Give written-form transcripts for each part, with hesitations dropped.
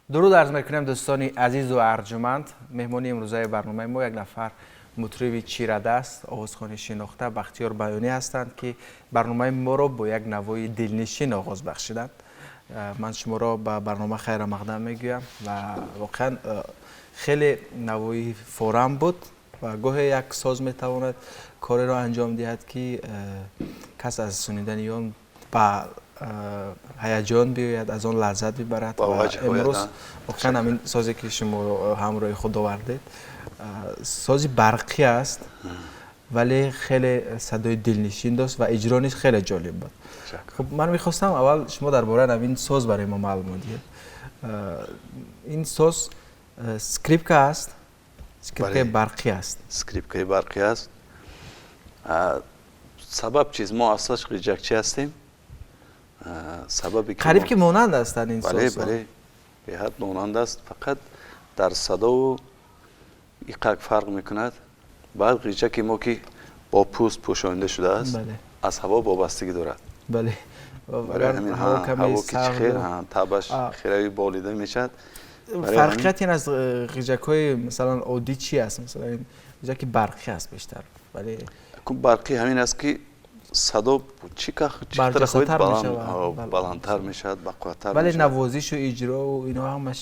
Дуруд арз мекунем, дӯстони азизу арҷуманд. Меҳмони имрӯзаи барномаи мо як нафар мутриби чирадаст, овозхони шинохта Бахтиёр Баёнӣ ҳастанд, ки барномаи моро бо як навои дилнишин оғоз бахшиданд. Ман шуморо ба барнома хайрамақдам мегӯям ва воқеан хеле навои форам буд ва гоҳе як соз метавонад кореро анҷом диҳад, ки кас аз шунидани он ба ҳаяҷон биёяд, аз он лаззат бибарад. Ва имрӯз воқеан ҳамин созе, ки шумо ҳамроҳи худ овардед, сози барқӣ аст, вале хеле садои дилнишин дошт ва иҷро низ хеле ҷолиб буд. Хуб, ман мехостам аввал шумо дар бораи ҳамин соз барои мо маълумот диҳед. Ин соз скрипка аст, скрипкаи барқӣ аст. Скрипкаи барқӣ аст. Сабаб чиз, мо аслаш ғиҷакчӣ ҳастем. Сабаби Қариб ки монанд ҳастанд ин. Бале, бале, беҳад монанд аст, фақат дар садову иқак фарқ мекунад. Баъд ғиҷаки мо, ки бо пӯст пӯшонида шудааст, аз ҳаво вобастагӣ дорад. Ҳаво ки чӣ хел, табаш хеле болида мешавад. Фарқияти ин аз ғиҷакҳои, масалан, оддӣ чи аст? Масалан, ин ғиҷаки барқӣ аст бештар, вале Барқӣ ҳамин аст, ки садо чӣ барҷастатар. Баландтар мешавад, бақувваттар. Вале навозишу иҷроу ино ҳамаш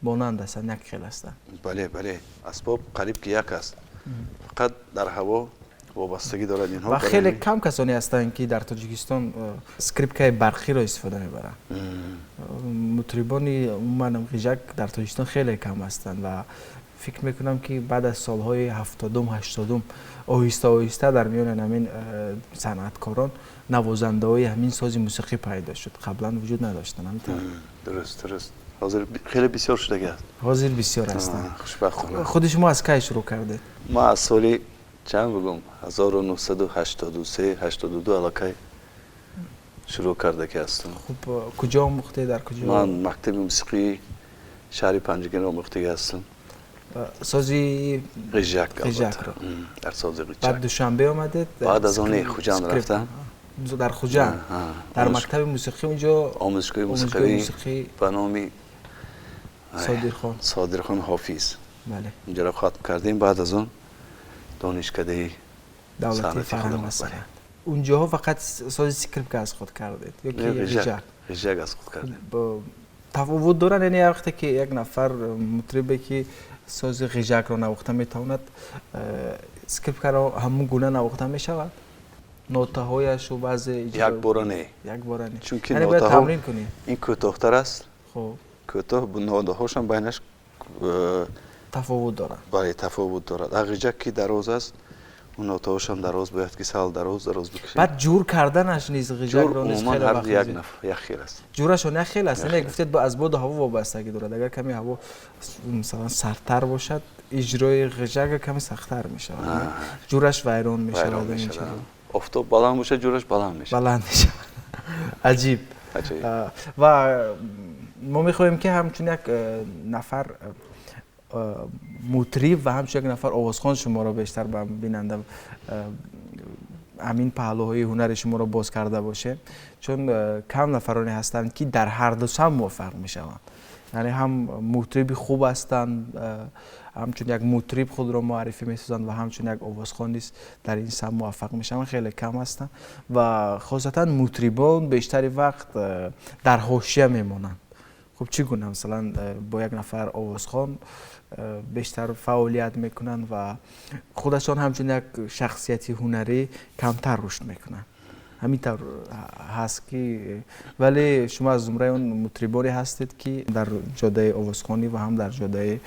монанд ҳастанд, як хел ҳастанд. Бале, асбоб қариб ки як аст, фақат дар ҳаво вобастагӣ дорад инҳо. Ва хеле кам касоне ҳастанд, ки дар Тоҷикистон скрипкаи барқиро истифода мебаранд. Мутрибони умуман ғиҷак дар Тоҷикистон хеле кам ҳастанд ва фикр мекунам, ки баъд аз солҳои 70-ум, 80-ум оҳиста оҳиста дар миёни ҳамин санъаткорон навозандаҳои ҳамин сози мусиқӣ пайдо шуд. Қаблан вуҷуд надоштанд, ҳамин тавр? Дуруст, ҳозир хеле бисёр шудагӣ аст. Ҳозир бисёр ҳастанд. Хушбахтона. Худи шумо аз кай шурӯъ кардед? Ма аз соли, чанд бигӯм, 1983, 82 аллакай шурӯъ карда ки ҳастам. Хуб, куҷо омӯхтед, дар куҷо? Ман мактаби мусиқии шаҳри Панҷакентро омӯхтагӣ ҳастам. Сози ғиҷак. Ғиҷакро. Дар сози ғиҷак. Баъд Душанбе омадед? Баъд аз он Хуҷанд рафтам. Дар Хуҷанд, дар мактаби мусиқӣ унҷо? Омӯзишгоҳи мусиқӣ ба номи Содирхон. Содирхон Ҳофиз. Унҷоро хатм кардем, баъд аз он донишкадаи давлатии фарҳанг ва санъат. Унҷоҳо фақат сози скрипка аз худ кардед ё ки ғиҷак? Ғиҷак аз худ кардем. Тафовут доранд? Яъне вақте ки як нафар мутрибе, ки сози ғиҷакро навохта метавонад, скрипкаро ҳамон гуна навохта мешавад, нотаҳояшу баъзе? Якбора не. Якбора не. Чунки бояд тамрин кунӣ. Ин кӯтоҳтар аст. Кӯтоҳ, нотаҳошам байнаш тафовут дорад. Бале, тафовут дорад. А ғиҷак ки дароз аст, он нотаҳошам дароз, бояд ки сал дароз дароз бикашед. Баъд ҷур карданаш низ, ғиҷакро низ хеле вақт як хел аст. Ҷурашон як хел аст. Не, гуфтед, аз боду ҳаво вобастагӣ дорад. Агар каме ҳаво, масалан, сардтар бошад, иҷрои ғиҷака каме сахттар мешавад, ҷураш вайрон мешавад. Офтоб баланд бошад, ҷураш баланд мешавад. Баланд мешавад. Аҷиб. Ва мо мехоҳем, ки ҳамчун як нафар мутриб ва ҳамчун як нафар овозхон шуморо бештар ба бинанда ҳамин паҳлӯҳои ҳунари шуморо боз карда бошем, чун кам нафароне ҳастанд, ки дар ҳарду самт муваффақ мешаванд, яъне ҳам мутриби хуб ҳастанд, ҳамчун як мутриб худро муаррифӣ месозанд ва ҳамчун як овозхон низ дар ин самт муваффақ мешаванд. Хеле кам ҳастанд ва хосатан мутрибон бештари вақт дар ҳошия мемонанд. Хуб, чӣ гуна, масалан, бо як нафар овозхон бештар фаъолият мекунанд ва худашон ҳамчун як шахсияти ҳунарӣ камтар рушд мекунанд? Ҳамин тавр ҳаст ки, вале шумо аз зумраи он мутрибоне ҳастед, ки дар ҷодаи овозхонӣ ва ҳам дар ҷодаи,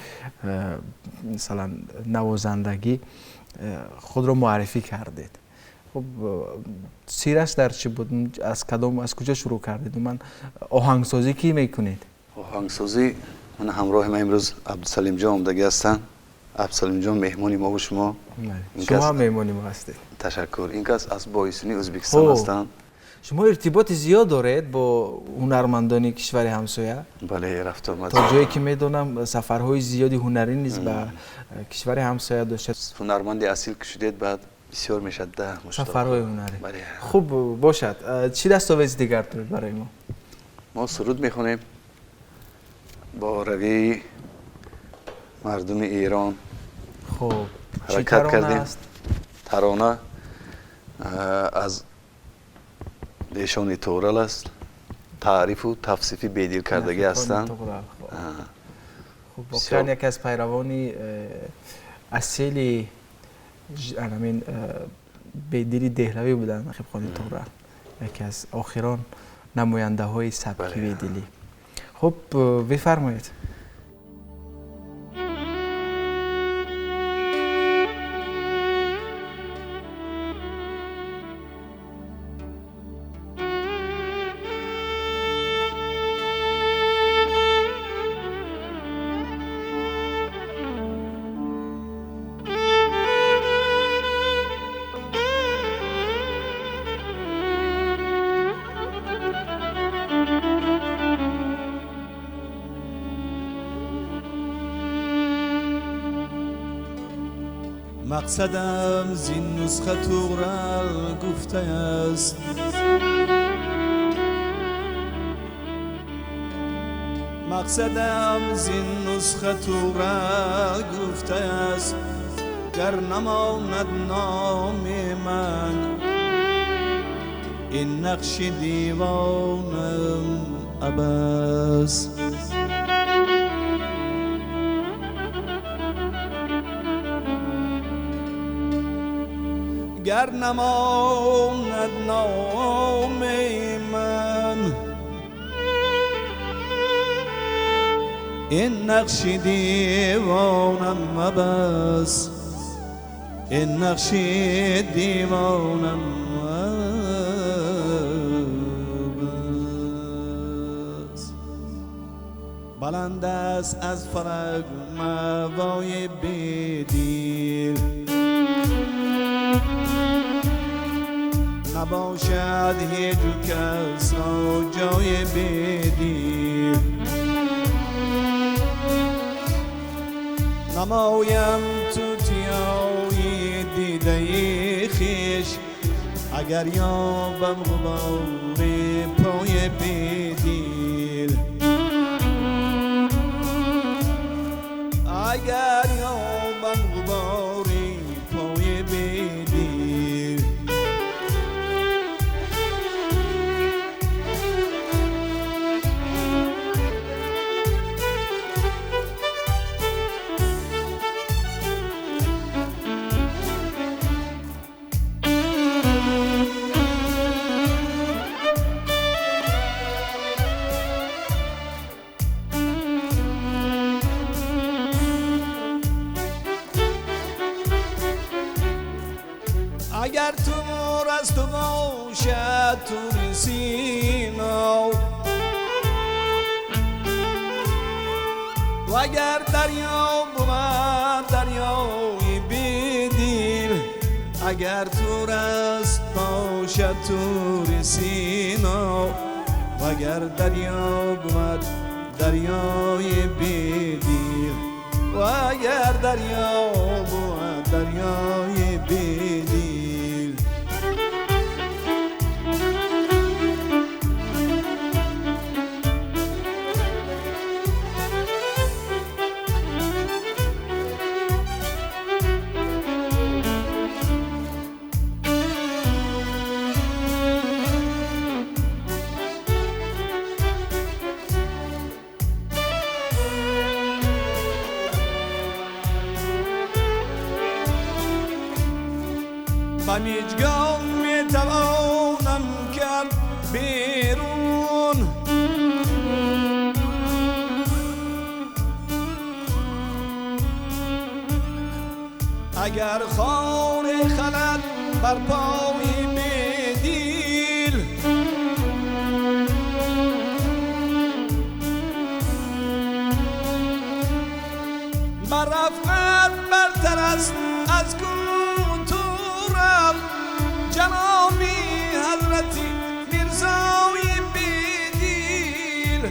масалан, навозандагӣ худро муаррифӣ кардед. Хуб, сираш дар чӣ буд? Аз кадом, аз куҷо шурӯъ кардед? Умуман оҳангсозӣ кӣ мекунед? Оҳангсозӣ, ман ҳамроҳи ман имрӯз Абдусалимҷон омдагӣ ҳастанд. Абдусалимҷон, меҳмони мо ва шумо. Шумо ҳам меҳмони мо ҳастед. Ташаккур. Ин кас аз Боисуни Ӯзбекистон ҳастанд. Шумо иртиботи зиёд доред бо ҳунармандони кишвари ҳамсоя. Бале, рафтуомад. То ҷое ки медонам, сафарҳои зиёди ҳунарӣ низ ба кишвари ҳамсоя доштед. Ҳунарманди асил ки шудед, баъд бисёр мешавад да. Сафарҳои ҳунарӣ. Хуб бошад, чӣ дастовези дигар доред барои мо? Мо суруд мехонем. Бо равияи мардуми Эрон хуб ҳаракат кардем. Тарона аз эшони Туғрал аст. Таърифу тавсифи бедил кардагӣ ҳастанд. Хуб, воқеан яке аз пайравони асили ҳамин бедили деҳлавӣ буданд Нақибхони Туғрал, яке аз охирон намояндаҳои сабки бедилӣ. Хуб, бифармоед. مقصدم زین نسخه طغرل گفته است، مقصدم زین نسخه طغرل گفته است، گر نماند نام من این نقش دیوانم عبث. گر نماند نام من این نقش دیوانم مبس، این نقش دیوانم مبس. بلند است از فلک موای بیدیل، نباشد هیچ کس را جای بدیل. نمایم توتیای دیده خویش، اگر یابم غبار پای بدیل. اگر یابم غبار پای بدیل. اگر تور از تو باشد تور سینا، و اگر دریا بود دریای بیدیل. اگر تور است باشد تور سینا، و اگر دریا بود دریای بیدیل. و اگر دریا بود دریای بیدیل. با میجگان میتوانم کرد بیرون، اگر خار خلد بر پای بدیل. بر رفعت برتر است از جنابی حضرتی میرزای بیدیل.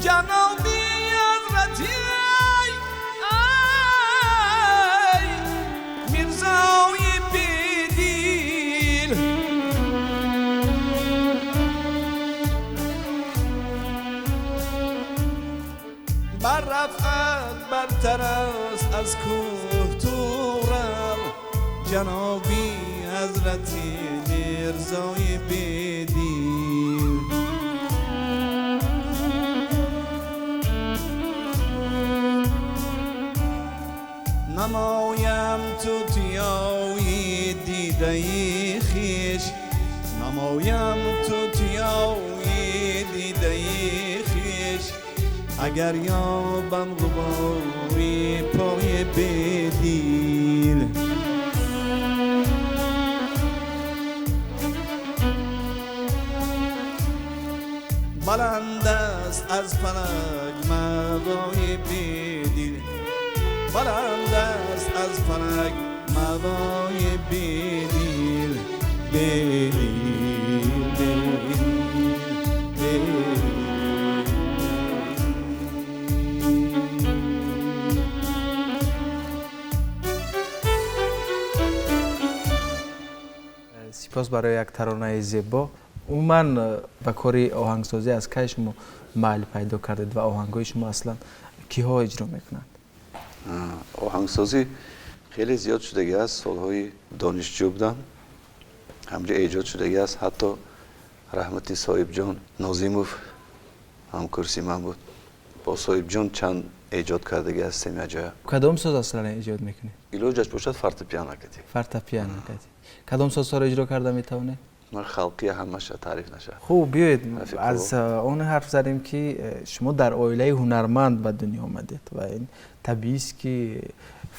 جنابی حضرتی رفعت برتر است از کوه تورل جنابی حضرت میرزای بدیل. نمایم توتیای دیده خویش، نمایم توتیای دیده خویش، اگر یابم غباری پای بدیل. بلند است از فلک موای بدیل، بلند است از فلک موای بدیل، بدیل بدیل بدیل. Сипос барои як таронаи зебо. Умуман ба кори оҳангсозӣ аз кай шумо майл пайдо кардед ва оҳангҳои шумо аслан киҳо иҷро мекунанд? Оҳангсозӣ хеле зиёд шудагӣ аст. Солҳои донишҷӯ будам, ҳамҷо эҷод шудагӣ аст. Ҳатто раҳмати Соҳибҷон Нозимов ҳамкурси ман буд. Бо Соҳибҷон чанд эҷод кардагӣ ҳастем якҷоя. Кадом соз аслан эҷод мекунед? Илоҷаш бошад фортепиано кати. Фортепиано кати. Кадом созҳоро иҷро карда метавонед? Ман халқия ҳамаша таъриф нашавад. Хуб, биёед аз он ҳарф задем ки шумо дар оилаи ҳунарманд ба дунё омадед ва ин табиист ки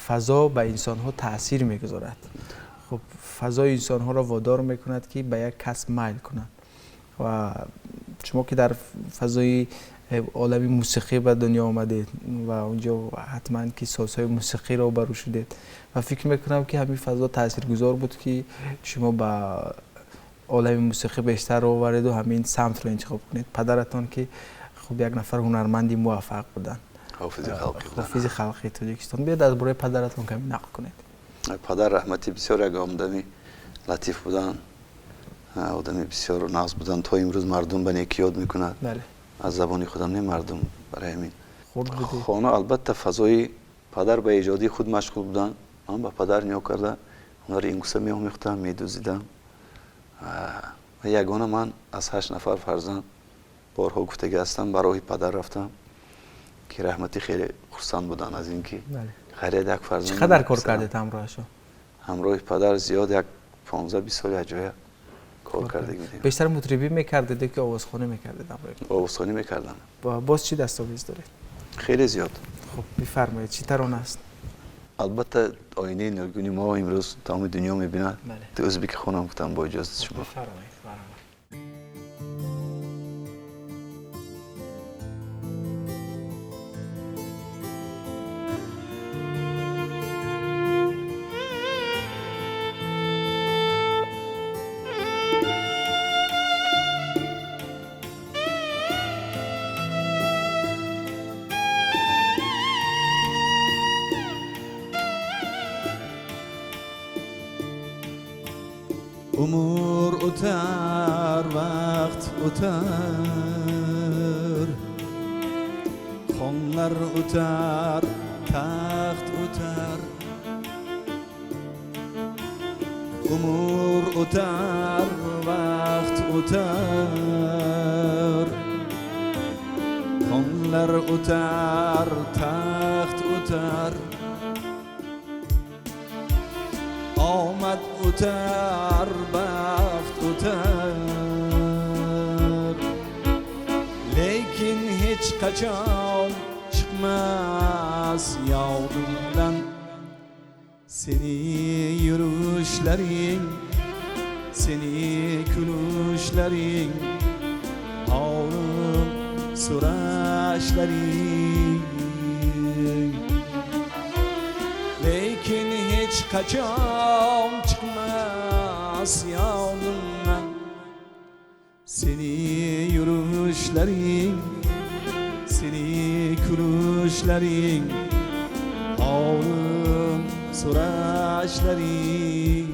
фазо ба инсонҳо таъсир мегузорад. Хуб, фазои инсонҳоро водор мекунад ки ба як касб майл кунанд ва шумо ки дар фазои олами мусиқӣ ба дунё омадед ва онҷо ҳатман ки созҳои мусиқиро барӯ шудед ва фикр мекунам ки ҳамин фазо таъсиргузор буд ки шумо ба олами мусиқӣ бештар овареду ҳамин самтро интихоб кунед. Падаратон ки хуб як нафар ҳунарманди муваффақ буданд, ҳофизи халқи Тоҷикистон. Биёед аз бораи падаратон каме нақл кунед. Падар раҳматӣ бисёр як одами латиф буданд, одами бисёр нағз буданд. То имрӯз мардум ба некӣ ёд мекунад. Аз забони худам не мардум барои ҳамин. Хона албатта фазои падар ба эҷодии худ машғул буданд. Ман ба падар нигоҳ карда ҳунари ингуса меомӯхтам, медӯзидам. Ва ягона ман аз 8 нафар фарзанд борҳо гуфтагӣ ҳастам, ба роҳи падар рафтам ки раҳматӣ хеле хурсанд буданд аз ин ки хайрият як фарзанд. Чӣ қадар кор кардед ҳамроҳашон? Ҳамроҳи падар зиёд, як 15-20 сол якҷоя кор карда будем. Бештар мутрибӣ мекардед ё ки овозхонӣ мекардед ҳамроҳи? Овозхонӣ мекардам. Боз чӣ дастовез доред? Хеле зиёд. Хуб, бифармоед, чӣ тарона аст? Албатта оинаи нургуни мо имрӯз тамоми дунё мебинад. Ту ӯзбеки хонам гуфтам бо иҷозати шумо. Бифармоед. Umur o'tar, vaqt o'tar, xonlar o'tar, taxt o'tar. Umur o'tar, vaqt o'tar, xonlar o'tar, taxt o'tar. Omad o'tar, baxt o'tar, lekin hech qachon chiqmas yodimdan seni yurishlaring, seni kulishlaring, olim so'rashlaring. Lekin hech qachon chiqmas yodimdan seni yurishlaring, seni kulishlaring, olim so'rashlaring.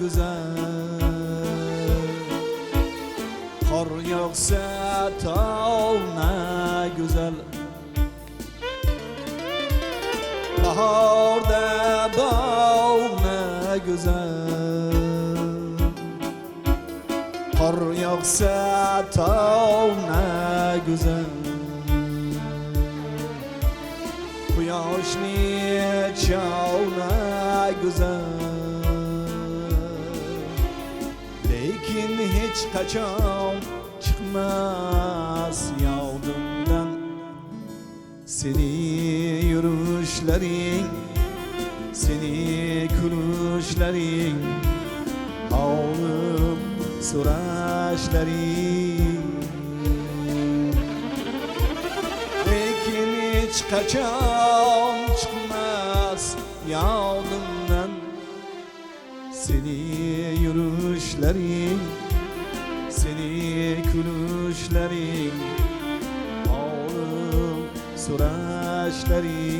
go'zal, qor yog'sa tog' na go'zal, bahorda bog' na go'zal, qor yog'sa tog' na go'zal, quyoshli chog' na go'zal, lekin hech qachon chiqmas yodimdan seni yurishlaring, seni kulishlaring, holim so'rashlaring, lekin hech qachon chiqmas yodimdan seni yurishlaring, seni kulishlaring, holim so'rashlaring.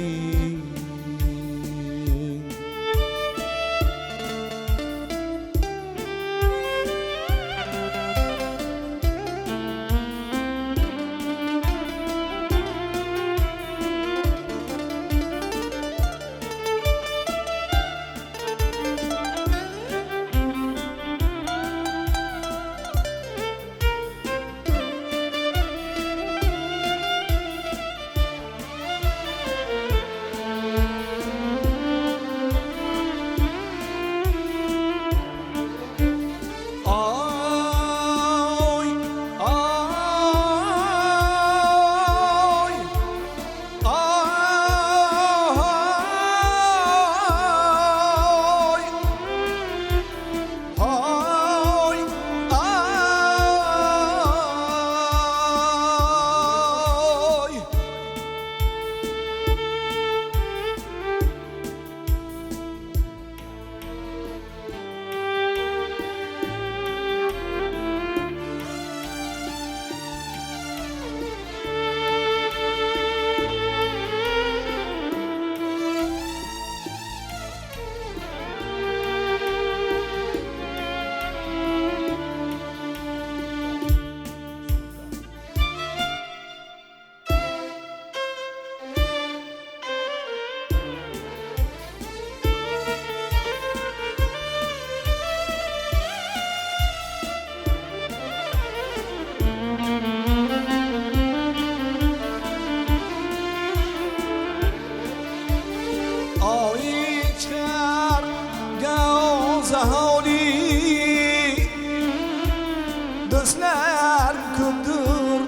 Do'stlar ko'pdir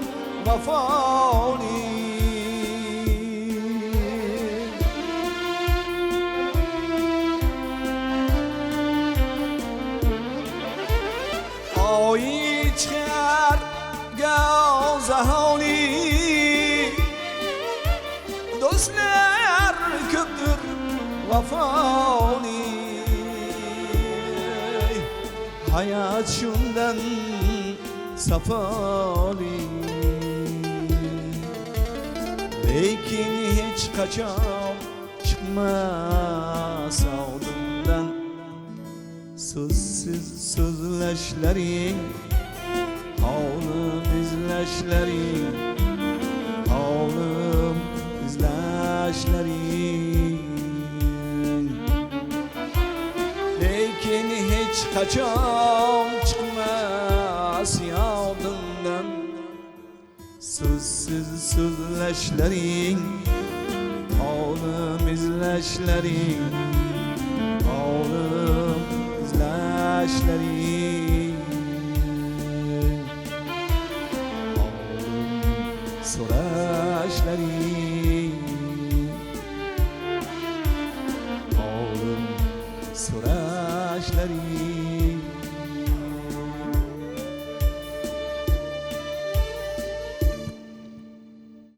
vafoli, oy chiqar gavzaholi, do'stlar ko'pdir vafoli, hayot shundan safoli, lekin hech qachon chiqmas oldimdan so'zsiz so'zlashlaring, holim izlashlaring, holim izlashlaring, lekin hech qachon chiqmas yodimdan so'zsiz so'zlashlaring, holim izlashlaring, holim izlashlaring, holim so'rashlaring, holim so'rashlaring.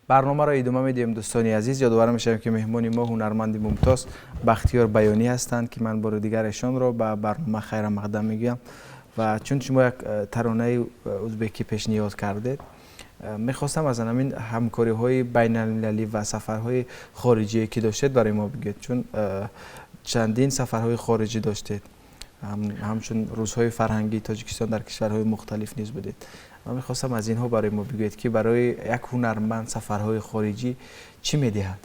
برنامه را ادامه میدیم دوستان عزیز. یادآور میشم که مهمان ما هنرمند ممتاز بختیار بیانی هستند که من بار دیگر ایشان را به برنامه خیر مقدم میگویم و چون شما یک ترانه ازبکی پیشنهاد کردید، میخواستم از همین همکاری های بین المللی و سفرهای خارجی که داشتید برای ما بگید، چون چندین سفرهای خارجی داشتید Ҳамчун рӯзҳои фарҳангии Тоҷикистон дар кишварҳои мухталиф низ будед. Ман мехостам аз инҳо барои мо бигӯед, ки барои як ҳунарманд сафарҳои хориҷӣ чӣ медиҳад?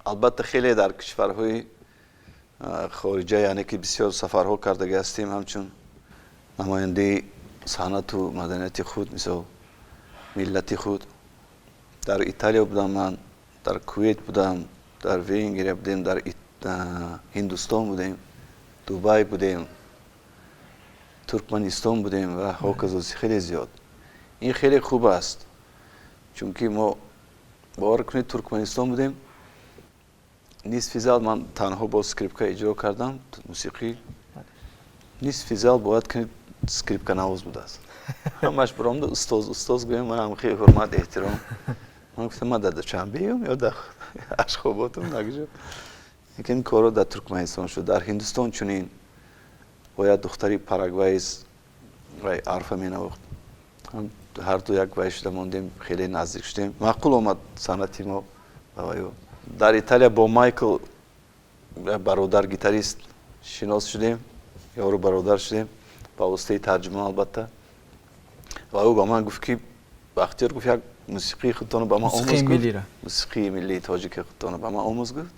Албатта, хеле дар кишварҳои хориҷа, яъне ки бисёр сафарҳо кардагӣ ҳастем, ҳамчун намояндаи санъату маданияти худ, мисол миллати худ. Дар Италия будам ман, дар Кувейт будам, дар Венгрия будем, дар Ҳиндустон будем, Дубай будем, Туркманистон будем ва ҳоказо, хеле зиёд. Ин хеле хуб аст, чунки мо, бовар кунед, Туркманистон будем, нисфи зал ман танҳо бо скрипка иҷро кардам мусиқӣ, нисфи зал, бояд кунед, скрипканавоз будааст. Ҳамаш биромда устоз, устоз гӯем, манам хеле ҳурмат, эҳтиром. Ман гуфтам, ман дар Душанбеам ё дар Ашхоботам, нагҷо. Лекин корро дар Туркманистон шуд, дар Ҳиндустон чунин бо як духтари парагвайс вай арфа менавохт, ҳарду як вай шуда мондем, хеле наздик шудем, маъқул омад санъати мо ба вайо. Дар Италия бо Майкл, бародар гитарист, шинос шудем, ёру бародар шудем ба воситаи тарҷума, албатта. Ва ӯ ба ман гуфт, ки Бахтиёр, гуфт, як мусиқии худтонро ба ман омӯз, гуфт, мусиқии миллии тоҷики худтонро ба ман омӯз, гуфт,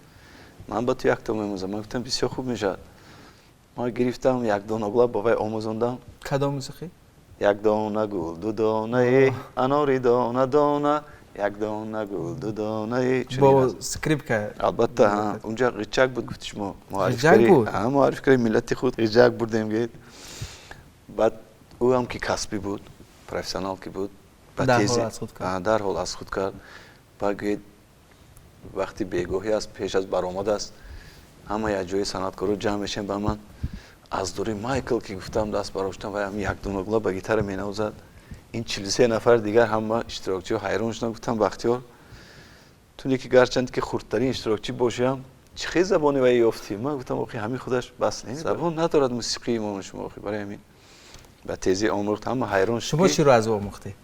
ман ба ту якто меомӯзам. Ман гуфтам, бисёр хуб мешавад. Ман гирифтам, як дона гула ба вай омӯзондам. Кадом мусиқӣ? Як дона гул, ду донаи анори, дона дона, як дона гул, ду донаи. Бо скрипка? Албатта, унҷа ғиҷак буд, гуфти шумо муаррифгари миллати худ, ғиҷак бурдем, гӯед. Баъд ӯ ҳам ки касбӣ буд, профессионал ки буд, дарҳол аз худ кард. Баъд гӯед, вақти бегоҳӣ аст, пеш аз баромад аст, ҳама як ҷои санъаткоро ҷамъ мешавем, ба ман аз дури Майкл ки гуфтам, даст бароштам, ва як дона гула ба гитара менавозад. Ин 43 нафар дигар ҳама иштирокчиҳо ҳайрон шуданд. Гуфтам, Бахтиёр, туне ки гарчанд ки хурдтарин иштирокчӣ бошиам, чӣ хел забони вай ёфтӣ? Ман гуфтам, охи ҳамин худаш бас не, забон надорад мусиқии мо шумо, охи барои ҳамин ба тезӣ омӯхт, ҳама ҳайрон шуд. Шумо чиро аз ӯ омӯхтед?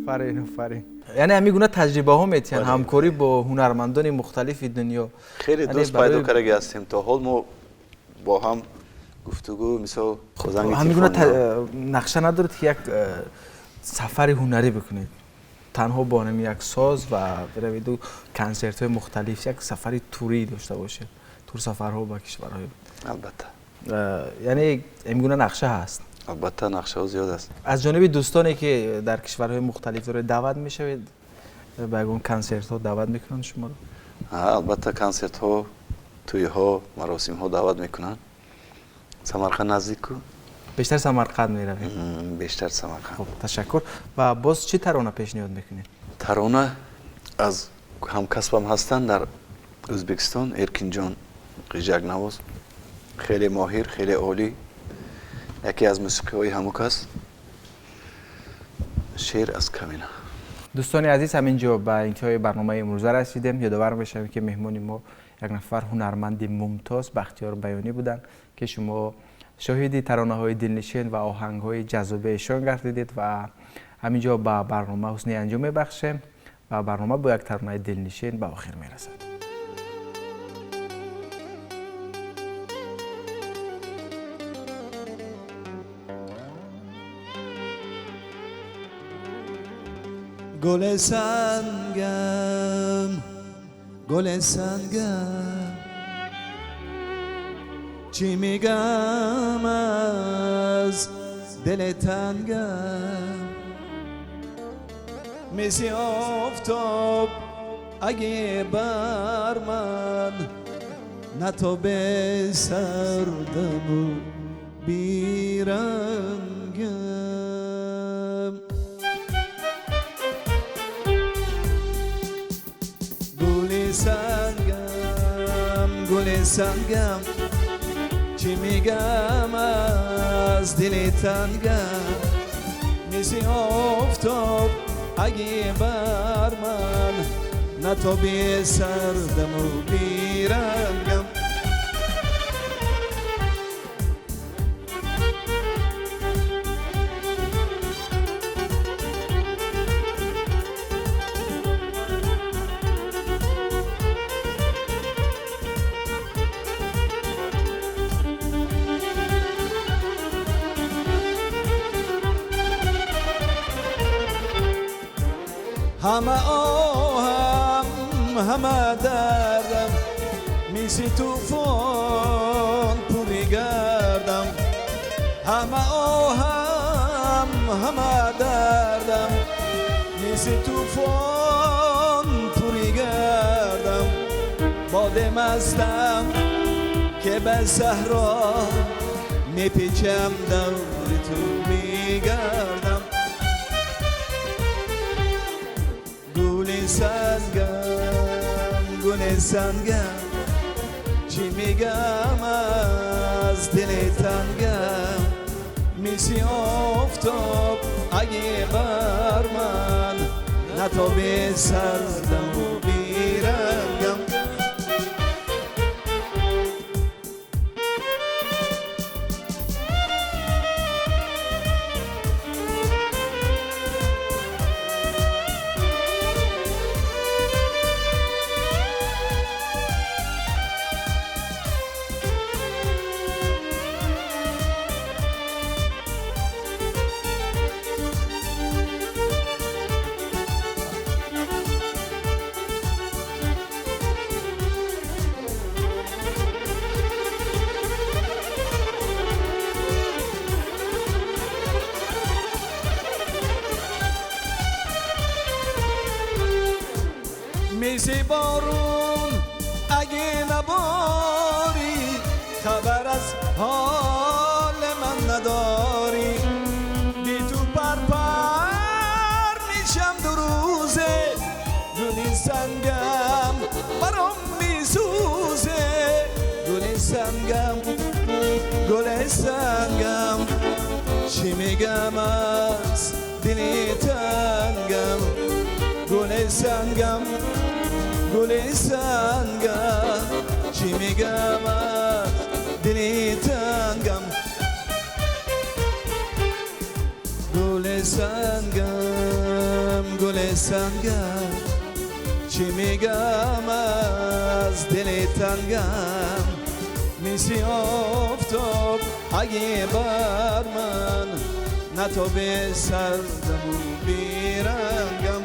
Офарин, офарин. Яъне ҳамин гуна таҷрибаҳо метиҳанд ҳамкорӣ бо ҳунармандони мухталифи дунё. Хеле дӯст пайдо кардаги ҳастем, то ҳол мо бо ҳам гуфтугӯ, мисол. Ҳамин гуна нақша надоред, ки як сафари ҳунарӣ бикунед танҳо бо ҳамин як соз ва биравиду консертҳои мухталиф, як сафари турӣ дошта бошед, турсафарҳо ба кишварҳои? Албатта. Яъне ин гуна нақша ҳаст? Албатта, нақшаҳо зиёд аст. Аз ҷониби дӯстоне ки дар кишварҳои мухталиф доред даъват мешавед, ба ягон консертҳо даъват мекунанд шуморо? Албатта, консертҳо, тӯйҳо, маросимҳо даъват мекунанд. Самарқанд наздик ку. Бештар Самарқанд меравед? Бештар Самарқанд. Хуб, ташаккур. Ва боз чӣ тарона пешниҳод мекунед? Тарона аз ҳамкасбам ҳастанд дар Ӯзбекистон, Эркинҷон, ғиҷакнавоз, хеле моҳир, хеле олӣ, яке аз мусиқиҳои ҳамук аст, шеър аз камина. Дӯстони азиз, ҳамин ҷо ба интиҳои барномаи имрӯза расидем. Ёдовар мешавем, ки меҳмони мо як нафар ҳунарманди мумтоз Бахтиёр Баёнӣ буданд, ки шумо шоҳиди таронаҳои дилнишин ва оҳангҳои ҷаззоби эшон гардидед. Ва ҳамин ҷо ба барнома ҳусни анҷом мебахшем ва барнома бо як таронаи дилнишин ба охир мерасад. گل سنگم، گل سنگم، چی میگم از دل تنگم، مثل آفتاب اگه بر من نتابه سردم و بیرنگم. گل سنگم گل سنگم چی میگم از دل تنگم، مثل آفتاب اگه بر من نتابی سردم و بیرنگم. همه آهم همه دردم مثل طوفان پوری گردم، همه آهم همه دردم مثل طوفان پوری گردم. باد مستم که به صحرا میپیچم دور تو میگردم. گل سنگم گل سنگم چی میگم از دل تنگم، مثل آفتاب اگه بر من نتابه سردم و بیرنگم. مثل بارون اگه نباری خبر از حال من نداری، بی تو پر پر میشم دو روزه، گل سنگم برام میسوزه. گل سنگم گل سنگم چی میگم از دل تنگم، گل سنگم گل سنگم چی میگم از دل تنگم. گل سنگم گل سنگم چی میگم از دل تنگم، مثل آفتاب اگه بر من نتابه سردم و بیرنگم.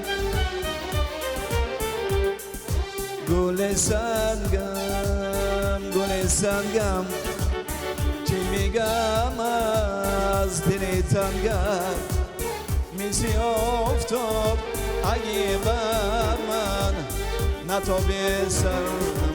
گل سنگم گل سنگم چی میگم از دل تنگم، مثل آفتاب اگه بر من نتابه سردم.